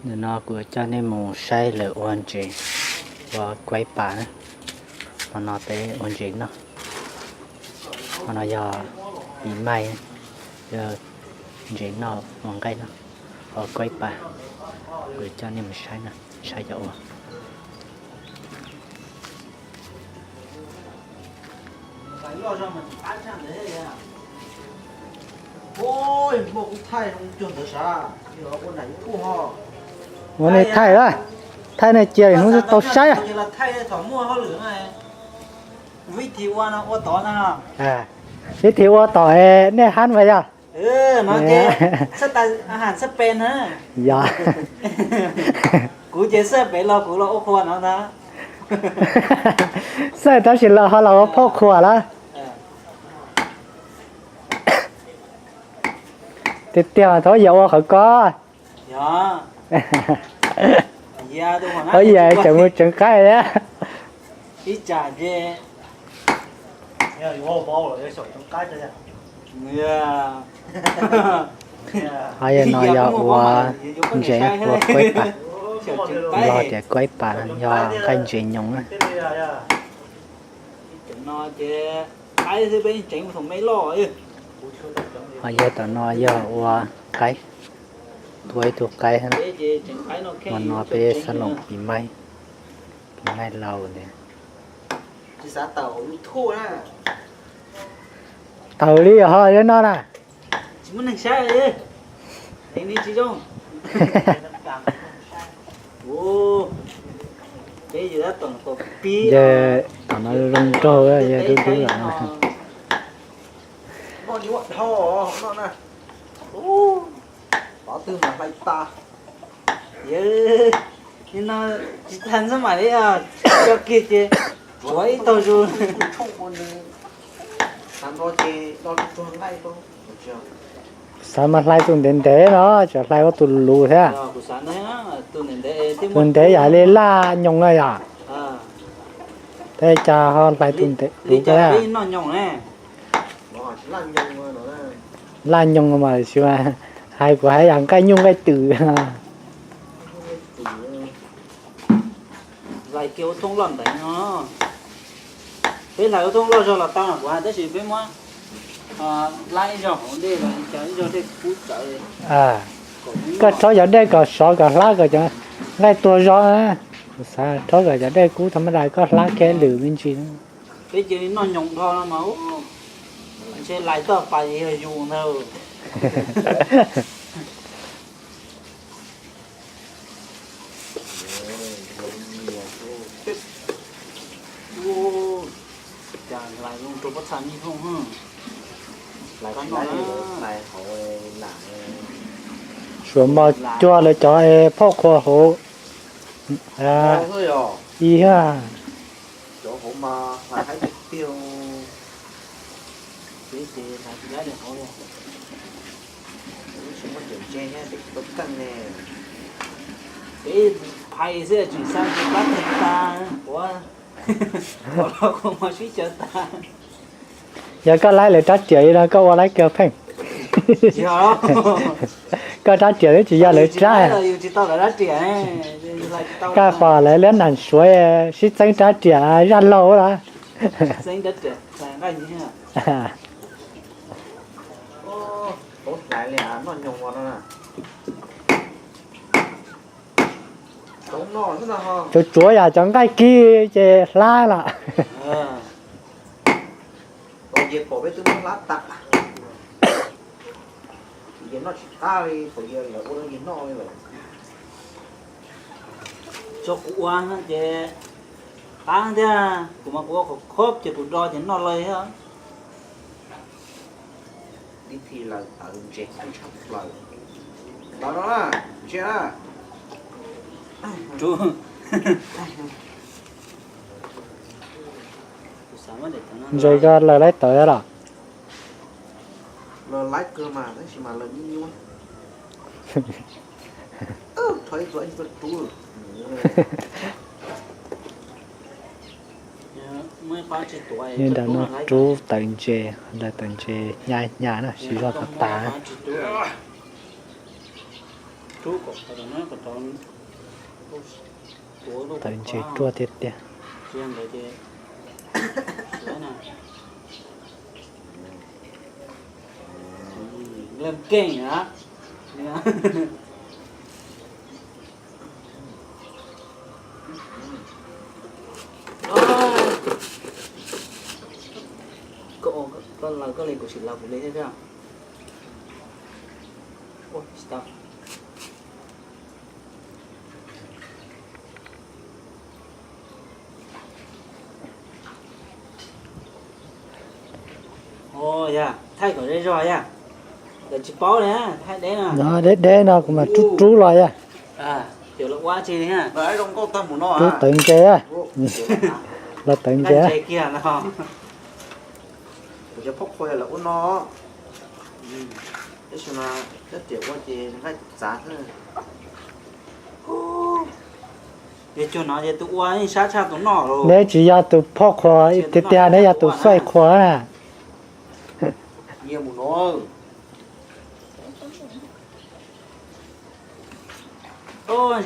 Ntawm no kuv coj nej mus saib lawv ua ntsev, ua kuaib pas na. Hmo no peb ua ntsev noj. Hmo no yog pis maij, yog ntsev noj ua nqaij noj, ua kuaib pas. Kuv coj nej mus saib na, saib cov ua. Ua nej thaij a, thaij nej cia hnub tau saib. Ib thim ua tom nej hab mas yog. Yog. Kuv ces xaj pem los kuv los ua qhua no ntag. Xaj tab sis los ho los ua phauj qhua lawm. Tiag tiag mas thaum yog ua qhov ko. Thaum yog tseem mus tseev qaib thiab. Ho yog no yog ua ntsev ua kuaib pas, los tias kuaib pas yog nqaij ntsev nyoos na. Ho yog tom no yog ua qaib, tua ib tug qaib, hmo no peb xab loos pis maij, pis maij laus ntawd. Tawm li ho no na. Tom no zoo nraug, yog dub dub lawm no. Tsis tag xwb mam li coj kiag ces tsuav ib tog zus. Xav mas hlais tus ntev ntev no, tseem hlais ua tus luv thiab. Tus ntev yam li laj nyoos no yom. Tej cas ho hlais tus ntev luv thiab. Laj nyoos mas tsis mas hais kuv hais yam nqaij nyuj nqaij twm. Hlais kiag ua thooj loj ntev no. Peb hlais ua thooj loj zog los tau no kuv hais, tab sis peb muab hlab ib zog hauv dej los ib zog dej kub tawv. Koj rhaub cov dej kom sov kom hlab kom cov nqaij tuag zog na. Kuv xav rhaub kom cov dej kub tha ma da koj hlab kiag lwm me ntsis. Peb cia li noj nyoos dhau no mas ntshe lais toj pas yog yus ntag. Suav mos cuag lawv cov phauj qhua hauv ib yam. Yog koj laib lawv rab riam li no koj ua laib kiag pheej. Koj rab riam twb tsis yog lawv rab. Koj pom lawv liab nam suav sib txeeb rab riam zaj laug lawm. Tsuav tsuav yam cov nqaij kig ces hlab lawm. Tso kuv ua ces qab thiab, kuv mas kuv ua qhov khob ces kuv do ces noj lawm thiab. Ib thim lawm tawv ntses tshaj plaws. Tawv no na, ntsia na. Ntses koj laws laib tawv los? Laws laib kawg mas tab sis mas laws nyuaj nyuaj. Nyob nram no rub tawv ntses, laws tawv ntses hnyav hnyav na, siv zog tas tas. Tawv ntses ruaj tiag tiag. Koj ua koj laws koj li kuv sim laws kuv li thiab. Ua tsis tau. Yog thaij kom zej zog yog, lawv tsis paub li, thaij deb no. Deb deb no kuv mam rub rub los yog. Rub tawv ntses, los tawv ntses. Kuv cov phauj qhua yog lawv ua no, tab sis mas cov riam ua ces nqaij txav xwb. Yog cuag no ces tus ua yeej sab tshaj tus noj los. Neb tsis yog tus phauj qhua tiag tiag, neb yog tus faij qhua na. Nyias mus no. Cov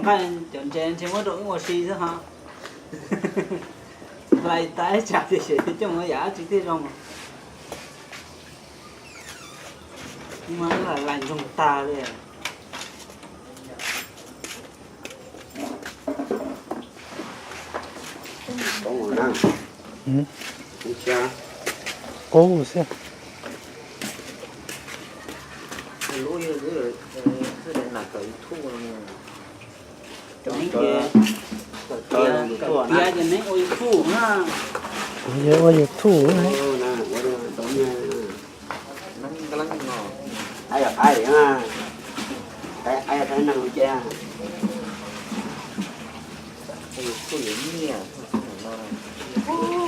nqaij cov ntses ntshe muab rau wb ua si xwb ho. Hlais tas tsam tiam sis coj mus yam dab tsi thiaj zoo. Mas lais ntsoog tag li. Qub xwb. Kuv yog ua YouTube.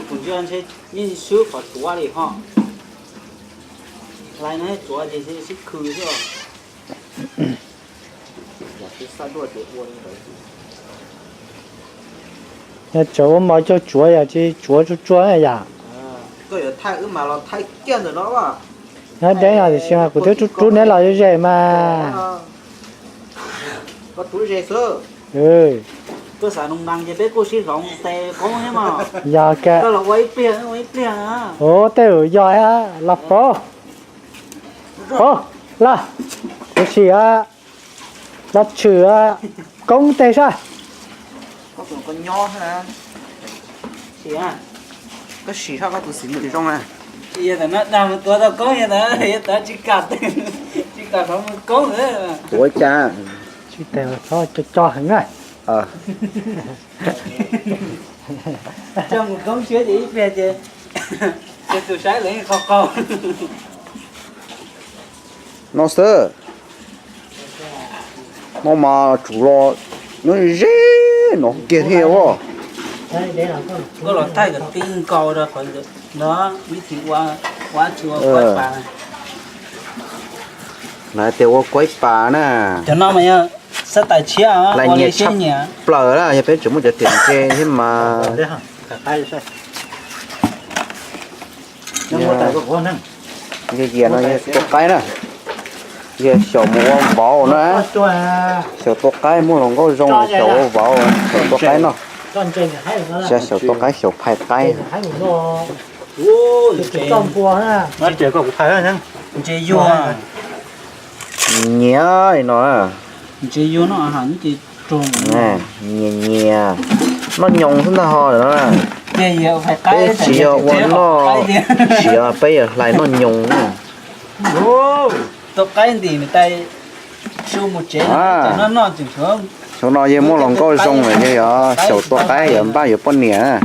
Kuv ntsia ntshe yeej swb qhov tsuav li ho. Hlais no tsuav ces sib khw xwb. Yog tseem ua mov cog tsuav yom, tsis tsuav tsuag tsuag yom. Nyob deb no tiam sis mas kuv twb rub rub neb los ze ze mas. Yog kawg. Ua ib pliag, ua ib pliag. Ua tej zaum yog los paub. Paub, los, kuv sim los tshwm koob tej sab. Koj sim sab koj tus xim mus zoo na. Yog tam no dag mus tuav tau koob, yog tam, yog tam tsis kam, tsis kam hlauv mus koob. Tuav cas? Tsis tas, txhob co co heev na. Coj mus koob siab ces ib pliag ces, ces tus saib lawv qhov qau. No xwb. No mas tsum los nyob ze no kiag thiab os. Koj los thaij kom tib nkaus rau qhov no, vib thim ua, ua tsis ua kuaib pas. Lawv tias ua kuaib pas na. Cov no mas yog xab tais tshiab, lais nyias tshaj plaws na, yog peb tseem muaj cov riam ntse thiab mas. Yog yias no yog tua qaib na, yog xyaum mus ua vauv na, xyaum tua qaib muaj hluas nkauj zoo, xyaum ua vauv, xyaum tua qaib noj. Xyaum tua qaib, xyaum phais qaib. Ntses yuag, nyias li no. Ntses yuag no, nyias nyias noj nyoos xwb ntag ho no. Peb tsis yog ua noj, tsis yog, peb yog hlais noj nyoos. Tua qaib ntim tais su mus tsev. Xyoo no yog muaj hluas nkauj zoo lawm yog xyaum tua qaib yuav npaj yuav poj niam.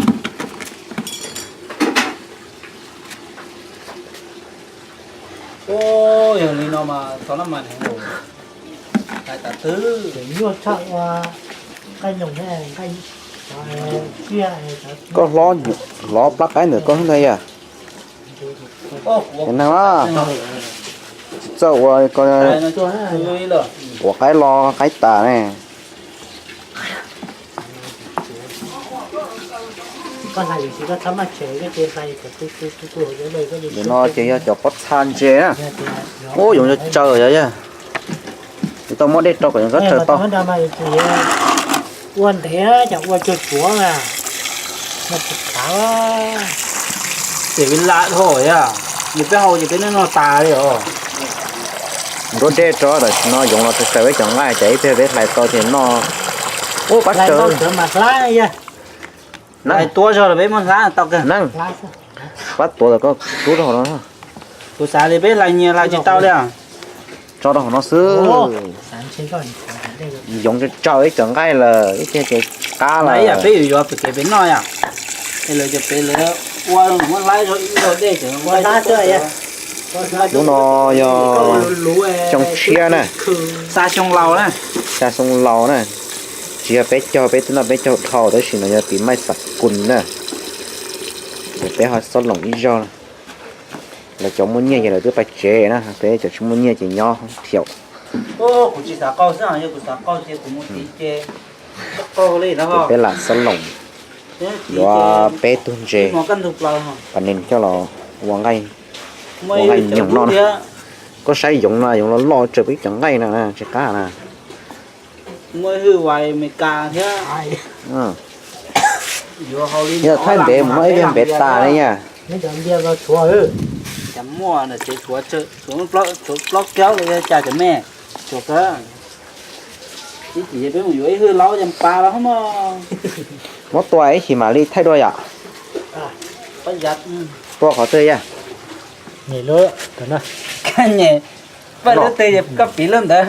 Yog li no mas tau lab mas hais tas twb nyuaj tshaj ua nqaij nyoos, koj hlob plab qaib ntawm koj ntag yog. Neeg na, tsis txawj ua, ua qaib los qaib tas ne. Nim no ces yog cov pob txha ntses na. Ub, yoov tsawg yog yog. Tsis tau muab dej rau kom nyob tshawv tau. Ua ntev ces ua cuag cuav na. Ces vim lam dhau yog, yog peb hau ces peb noj noj tas li os. Nruab dej rau tam sim no yoov los tsaws tsaws peb cov nqaij ces ib pliag peb hlais tau ces noj. Ua pab tsaws. Hlais tuav zog los peb muab hlab tau kawg. Neeg, pab tuav tas koj rub rau hauv no. Kuv xav tias peb hlais nyias hlais tsis tau li. Tso rau hauv no xwb. Yoov tsaws tsaws ib cov nqaij lawm ib pliag ces qab lawm. Peb yuav yuav pem kev pem noj yom. Es lawv cov pem lawv ua muab hlab zog ib zog dej ces ua hlab xwb. Lub no yog xyoo tshiab na, xya xyoo laus na, xya xyoo laus na. Tsis yog peb caug, peb twb noj peb caug dhau tab sis no yog tiv maij xam kus na. Ces peb ho xob loos ib zog. Lawv cov muaj nyiaj ces lawv twb pais tsev na, peb cov tsis muaj nyiaj ces nyob thiaum. Ces peb lam xob loos yuav peb tug ntses, pas nees coj los ua nqaij, ua nqaij nyoog noj na. Koj saib yoov no, yoov loj loj tsaws peb cov nqaij no na, tsis qab na. Yog thaij ntev mus no ib pliag ntev tas li yom. Cas muaj na, ces tshuav plaub kiaub li cas cov me, tshuav kawg. Ib chim peb mus yuav ib hwj laub cas pas los mog. Muab tua ib chim mam li thaij dua yom. Tua qhov twg yom? Paj lub twg koj piv lub ntawd.